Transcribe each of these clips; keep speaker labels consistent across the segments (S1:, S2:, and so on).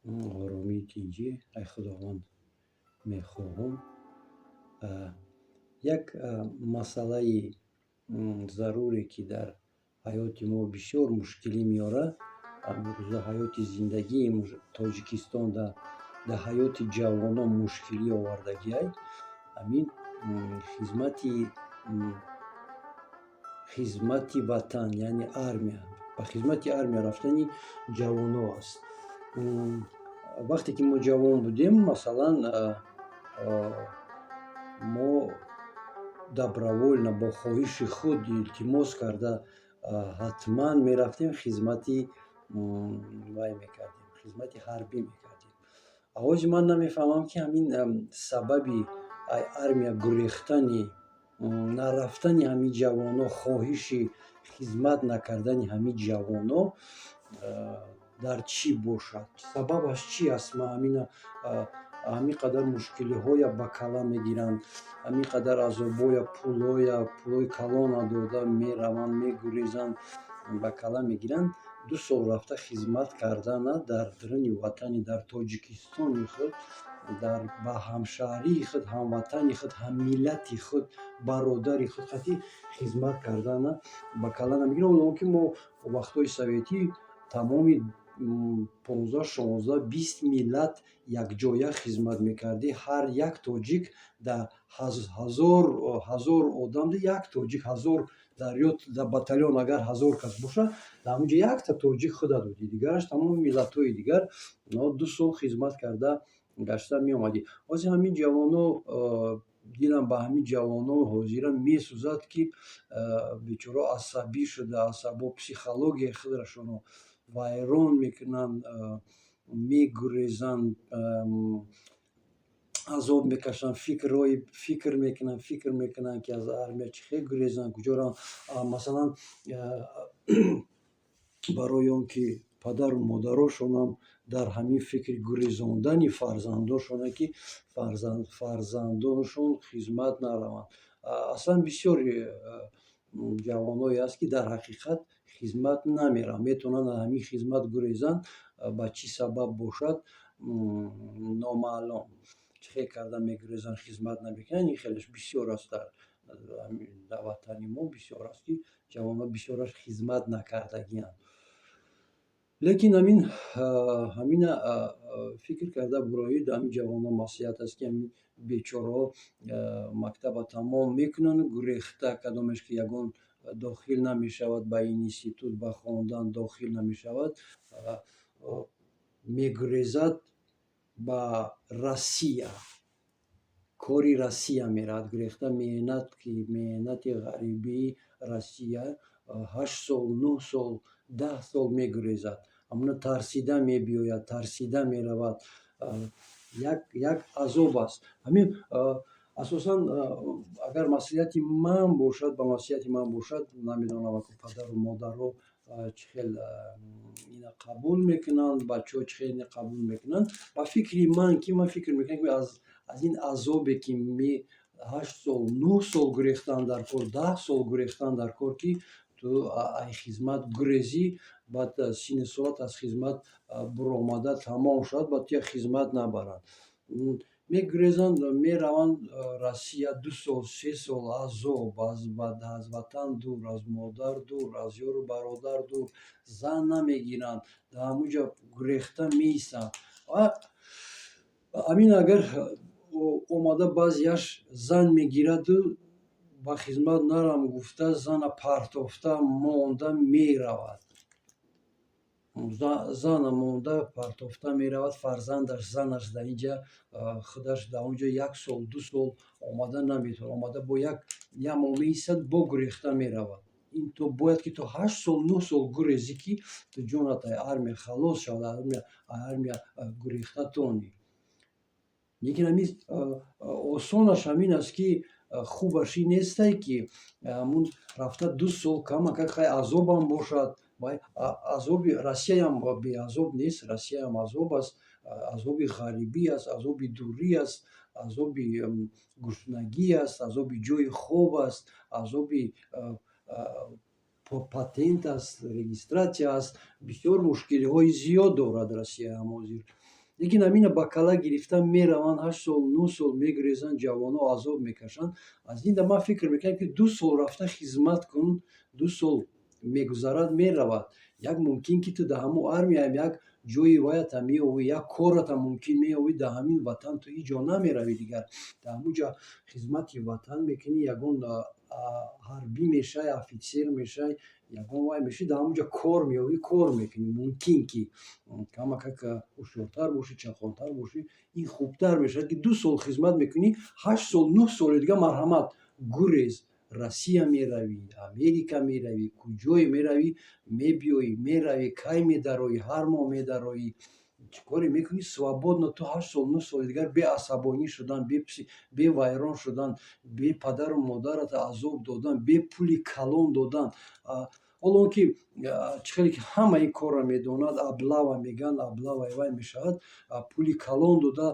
S1: Оромию тинҷӣ ай Худованд мехоҳам. Як масъалаи заруре, ки дар ҳаёти мо бисёр мушкилӣ меорад, имрӯза ҳаёти зиндагии Тоҷикистон дар ҳаёти ҷавонон мушкилӣ овардагиай, ҳамин хизмати ватан, яъне армия, ба хизмати армия рафтани ҷавонҳо аст. Вақте ки мо ҷавон будем, масалан, мо добровольно, бо хоҳиши худ, илтимос карда, ҳатман мерафтем, хизмати вай мекардем, хизмати ҳарбӣ мекардем. А ҳозир ман намефаҳмам, ки ҳамин сабаби армия гурехтани, нарафтани ҳамин ҷавонҳо, хоҳиши хизмат накардани ҳамин ҷавонҳо дар чӣ бошад, сабабаш чӣ аст? Ман ҳамина, ҳамин қадар мушкилиҳоя ба кала мегиранд, ҳамин қадар азобҳоя, пулҳоя, пулҳои калона дода мераванд, мегурезанд, ба кала мегиранд, 2 сол рафта хизмат кардана дар даруни ватани, дар Тоҷикистони худ, дар ба ҳамшаҳрии худ, ҳамватани худ, ҳаммиллати худ, бародари худ қатъи хизмат кардана ба кала намегиранд. Ҳоло ки мо вақтҳои советӣ тамоми 15, 16, 20 миллат якҷоя хизмат мекардӣ. Ҳар як тоҷик дар 1000 одам як тоҷик, 1000 дар батальон агар 1000 кас бошад, дар ҳамонҷо якта тоҷик худат будӣ, дигараш тамоми миллатҳои дигар. 2 сол хизмат карда гашта меомадӣ. Ҳозир ҳамин ҷавонҳо, дилам ба ҳамин ҷавонҳо ҳозира месӯзад, ки бечораҳо асабӣ шуда, асабо, психологияи худрашонро вайрон мекунанд, мегурезанд, азоб мекашанд, фикрҳои фикр мекунанд, ки аз армия чӣ хел гурезанд, куҷо раванд. Масалан, барои он ки падару модарошонам дар ҳамин фикри гурезондани фарзандошоне, ки фарзандонашон хизмат нараванд. Аслан бисёр ҷавонҳое ҳаст, ки дар ҳақиқат хизмат намераванд, метавонанд аз ҳамин хизмат гурезанд. Ба чӣ сабаб бошад, номаълум. Чӣ хел карда мегурезанд, хизмат намекунанд, ин хелеш бисёр аст. Дар ватани мо бисёр аст, ки ҷавонҳо бисёраш хизмат накардагианд. Лекин ҳамина фикр карда буроед, ҳамин ҷавонҳо маслиҳат аст, ки ҳамин бечораҳо мактаба тамом мекунанду гурехта, кадомеш ки ягон дохил намешавад ба институт, ба хондан дохил намешавад, мегурезад ба Россия, кори Россия меравад гурехта, меҳнат, ки меҳнати ғарибии Россия, 8 сол, 9 сол, 10 сол мегурезад. Ҳамона тарсида мебиёяд, тарсида меравад, як азоб аст ҳамин. Асосан, агар маслиҳати ман бошад, ба маслиҳати ман бошад, намедонам, падару модарҳо чӣ хел ина қабул мекунанд, бачаҳо чӣ хел ина қабул мекунанд. Ба фикри ман, ки ман фикр мекунам, ки аз ин азобе, ки 8 сол, 9 сол гурехтан дар кор, 10 сол гурехтан дар кор, ки ту ай хизмат гурезӣ, баъд синну солат аз хизмат буромада тамом шавад, баъд туя хизмат набаранд. Мегурезанд, мераванд Россия, 2 сол, 3 сол азоб, аз ватан дур, аз модар дур, аз ёру бародар дур, зан намегиранд, дар ҳамонҷо гурехта меистанд. Ва ҳамин агар омада, баъзеяш зан мегираду, ба хизмат нарам гуфта, зана партофта монда меравад, зана монда партофта меравад, фарзандаш, занаш дар инҷа, худаш дар онҷо як сол, 2 сол омада наметавонад. Омада бо як моҳ меистад, бо гурехта меравад. Ин то бояд, ки то 8 сол, 9 сол гурезӣ, ки ту ҷонат аз армия халос шавад, армия гурехта тонӣ. Лекин ҳамин осонаш ҳамин аст, ки хубаш ин нестай, ки ҳамун рафта 2 сол камакак хай азобам бошад. Азоби Россияам беазоб нест, Россияам азоб аст, азоби ғарибӣ аст, азоби дурӣ аст, азоби гуруснагӣ аст, азоби ҷойи хоб аст, азоби патент аст, регистрация аст, бисёр мушкилиҳои зиёд дорад Россияам ҳозир. Лекин ҳамина ба кала гирифта мераванд, 8 сол, 9 сол мегурезанд, ҷавонҳо азоб мекашанд. Аз ин да ман фикр мекунам, ки 2 сол рафта хизмат кун, 2 сол мегузарад, меравад. Як мумкин, ки ту дар ҳамун армияам як ҷои ваята меёвӣ, як кората мумкин меёвӣ. Дар ҳамин ватан ту ҳеҷ ҷо намеравӣ дигар. Дар ҳамун ҷо хизмати ватан мекунӣ, ягон ҳарбӣ мешавӣ, офитсер мешавӣ, ягон вай мешавӣ, дар ҳамун ҷо кор меёвӣ, кор мекунӣ. Мумкин, ки камакак ҳушёртар бошӣ, чақонтар бошӣ, ин хубтар мешавад, ки 2 сол хизмат мекунӣ, 8 сол, 9 соли дига марҳамат, гурез, Россия меравӣ, Америка меравӣ, куҷое меравӣ, мебиёӣ, меравӣ, кай медароӣ, ҳар моҳ медароӣ, чӣ коре мекунӣ, свободно. Ту 8 сол, 9 соли дигар беасабонӣ шудан, бе вайрон шудан, бе падару модарата азоб додан, бе пули калон додан. Ҳоло он ки чӣ хеле ки ҳама ин корро медонад, облава мегӯянд, облаваи вай мешавад, пули калон дода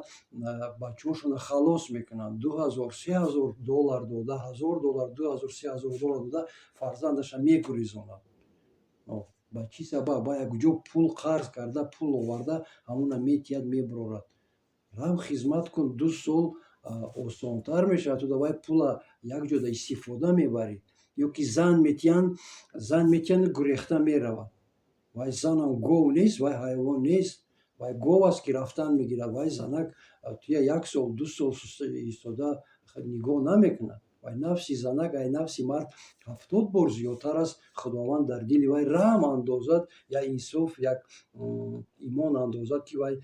S1: бачаҳошонро халос мекунанд. 2000, 3000 доллар дода, 1000 доллар, 2000, 3000 доллар дода фарзандаша мегурезонад. Ба чӣ сабаб? Ба як ҷо пул қарз карда, пул оварда, ҳамона метиҳад, мебурорад. Рав, хизмат кун 2 сол, осонтар мешавад, ту давай пула як ҷода истифода мебарӣ. Ё ки зан метиҳанд, зан метиҳанд, гурехта меравад. Вай занам гов нест, вай ҳайвон нест, вай гов аст, ки рафтан мегирад. Вай занак туя як сол, 2 сол истода нигоҳ намекунад. Вай нафси занак ай нафси мард 70 бор зиёдтар аст. Худованд дар дили вай раҳм андозад, як инсоф, як имон андозад, ки вай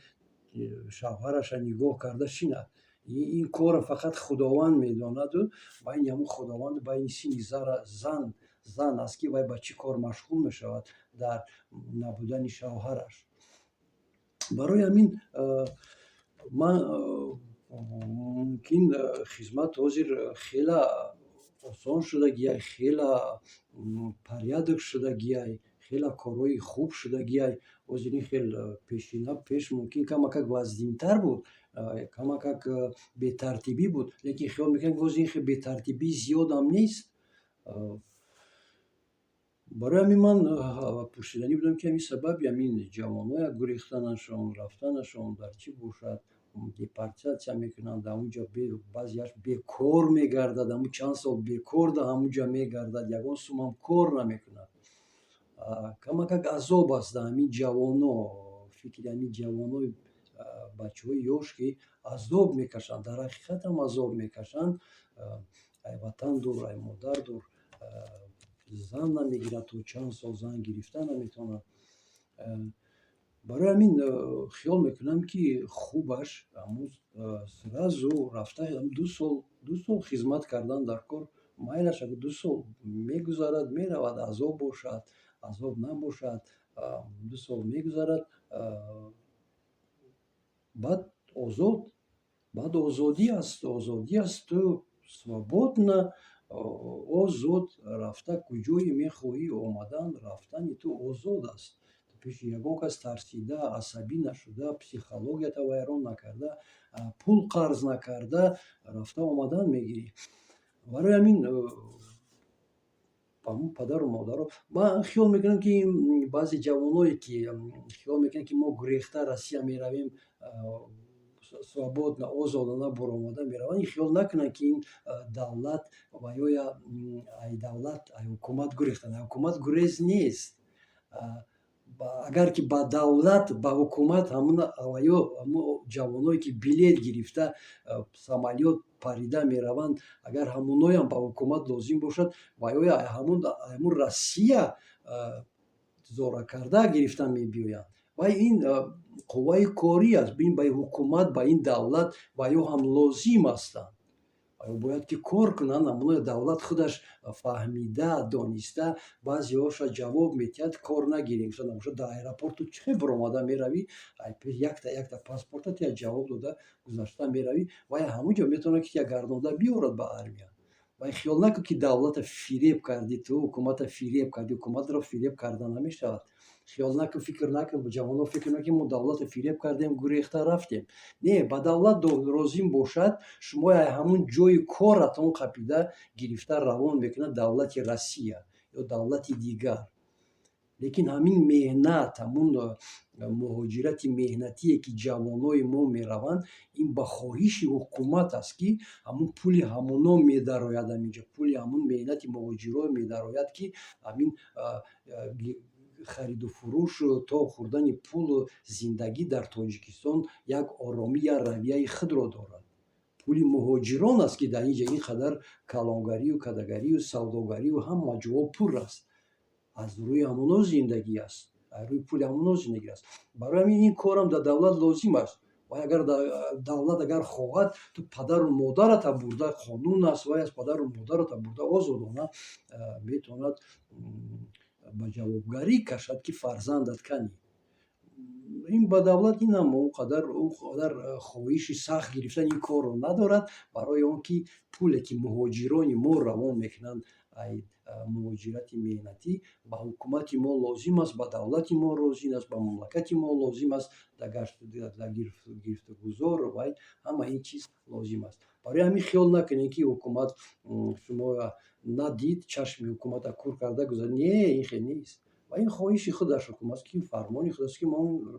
S1: шавҳараша нигоҳ карда шинад. Ин корро фақат Худованд медонаду байни ҳамун Худованду байни сини зан аст, ки вай ба чӣ кор машғул мешавад дар набудани шавҳараш. Барои ҳамин ман мумкин, хизмат ҳозир хела осон шудагиай, хела порядок шудагиай, хела корҳои хуб шудагиай. Ҳозир ин хел пешина, пеш мумкин камакак вазнинтар буд, камакак бетартибӣ буд, лекин хиёл мекунам, ки ҳозир ин хел бетартибии зиёдам нест. Барои ҳамин ман пурсиданӣ будам, ки ҳамин сабаби ҳамин ҷавонҳоя гурехтанашон, рафтанашон дар чӣ бошад? Депортатсия мекунанд, дар он ҷо баъзеаш бекор мегардад, ҳамун чанд сол бекор дар ҳамун ҷо мегардад, ягон сумам кор намекунад. Камакак азоб аст дар ҳамин ҷавоно, фикри ҳамин ҷавонои бачаҳои ёш, ки азоб мекашанд, дар ҳақиқатам азоб мекашанд. Ай ватан дур, ай модар дур, зан намегирад, то чанд сол зан гирифта наметавонад. Барои ҳамин хиёл мекунам, ки хубаш ҳамун сразу рафта 2 сол, 2 сол хизмат кардан дар кор. Майлаш, агар 2 сол мегузарад, меравад, азоб бошад, азоб набошад, 2 сол мегузарад, баъд озод, баъд озодӣ аст, озодӣ аст. Ту свободно, озод рафта, куҷое мехоҳӣ, омадан, рафтани ту озод аст. Пеши ягон кас тарсида, асабӣ нашуда, психологията вайрон накарда, пул қарз накарда рафта омадан мегирӣ. Барои ҳамин ҳамун падару модаро ман хиёл мекунам, ки баъзе ҷавоное, ки хиёл мекунанд, ки мо гурехта Россия меравем, свободно, озодона буромада мераванд, ин хиёл накунанд, ки ин давлат ва ё ай давлат, ай ҳукумат гурехтанд. Ай ҳукумат гурез нест. Агар ки ба давлат, ба ҳукумат ҳамун ва ё ҳамун ҷавоное, ки билет гирифта, самолёт парида мераванд, агар ҳамуноям ба ҳукумат лозим бошад, ва ё ҳамун Россия зора карда гирифта мебиёянд. Вай ин қувваи корӣ аст, ин ба ҳукумат, ба ин давлат ва ё ҳам лозим ҳастанд. Бояд ки кор кунанд. Ҳамоно давлат худаш фаҳмида, дониста баъзеҳоша ҷавоб медиҳад: кор нагирем. Дар аэропорт ту чӣ хел баромада меравӣ, якта якта паспорта тия ҷавоб дода гузашта меравӣ, вай ҳамон ҷо метавонад, ки тия гардонда биёрад ба армия. Вай хиёл накун, ки давлата фиреб кардӣ, ту ҳукумата фиреб кардӣ. Ҳукуматро фиреб карда намешавад. Хиёл накун, фикр накун, ҷавонҳо фикр накун, ки мо давлатро фиреб кардем, гурехта рафтем. Не, ба давлат лозим бошад, шумо ҳамун ҷои коратон қапида гирифта равон мекунад давлати Россия ё давлати дигар. Лекин ҳамин меҳнат, ҳамун муҳоҷирати меҳнатие, ки ҷавонои мо мераванд, ин ба хоҳиши ҳукумат аст, ки ҳамун пули ҳамуно медарояд ҳаминҷа, пули ҳамун меҳнати муҳоҷиро медарояд, ки ҳамин хариду фурӯшу то хӯрдани пулу зиндагӣ дар Тоҷикистон як оромӣ, як равияи худро дорад. Пули муҳоҷирон аст, ки дар ин ҷа ин қадар калонгарию кадагарию савдогарию ҳама ҷоҳо пур аст. Аз рӯи ҳамуно зиндагӣ аст, аз рӯи пули ҳамуно зиндагӣ аст. Барои ҳамин ин корам дар давлат лозим аст. Вай агар давлат агар хоҳад, ту падару модарата бурда, қонун аст, вай аз падару модарата бурда озодона метавонад ба ҷавобгарӣ кашад, ки фарзандат канӣ. Ин ба давлат инам он қадар хоҳиши сахт гирифтани ин корро надорад, барои он ки пуле, ки муҳоҷирони мо равон мекунанд, ай муҳоҷирати меҳнатӣ, ба ҳукумати мо лозим аст, ба давлати мо лозим аст, ба мамлакати мо лозим аст, дар гирифтугузор вай ҳама ин чиз лозим аст. Барои ҳамин хиёл накунед, ки ҳукумат шуморо надид, чашми ҳукуматро кур карда гузашт. Не, ин хел нест. Ва ин хоҳиши худаш ҳукумат, ки фармони худаст, ки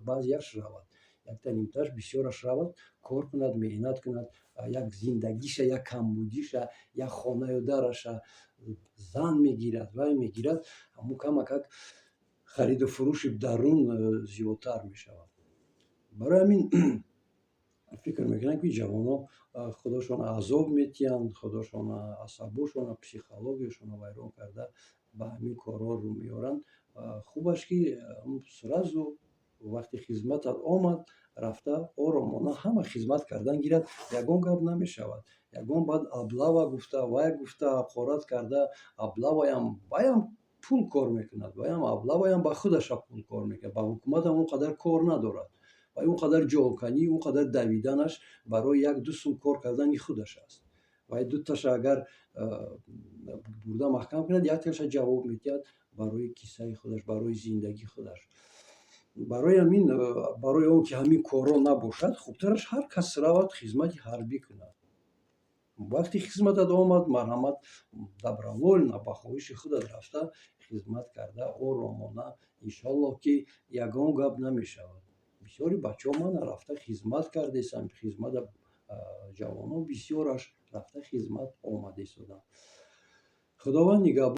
S1: баъзеяш равад, якта нимтааш бисёраш равад, кор кунад, меҳнат кунад, як зиндагиша, як камбудиша, як хонаю дараша, зан мегирад, вай мегирад, ҳамун камакак хариду фурӯши дарун зиёдтар мешавад. Барои ҳамин фикр мекунам, ки ҷавонҳо худошонро азоб медиҳанд, худошона, асабошона, психологияшонро вайрон карда, ба ҳамин корҳо рӯ меоранд. Хубаш, ки сразу вақти хизматат омад, рафта оромона ҳама хизмат кардан гирад, ягон гап намешавад. Ягон баъд облава гуфта, вай гуфта, ҳақорат карда, облаваям ваям пул кор мекунад, ваям облаваям ба худаша пул кор мекунад, ба ҳукуматам он қадар кор надорад. Ва он қадар ҷолканӣ, он қадар давиданаш барои як-ду сум кор кардани худаш аст. Вай дуташа агар бурда маҳкам кунад, якташа ҷавоб медиҳад барои киссаи худаш, барои зиндагии худаш. Барои ҳамин, барои он ки ҳамин корҳо набошад, хубтараш ҳар кас равад, хизмати ҳарбӣ кунад. Вақти хизматат омад, марҳамат, добровольно, ба хоҳиши худат рафта хизмат карда оромона, иншоаллоҳ, ки ягон гап намешавад. Бисёри бачаҳо мана рафта хизмат кардесанд, хизмата ҷавонон бисёраш рафта хизмат омада истоданд. Худованд нигаҳбон.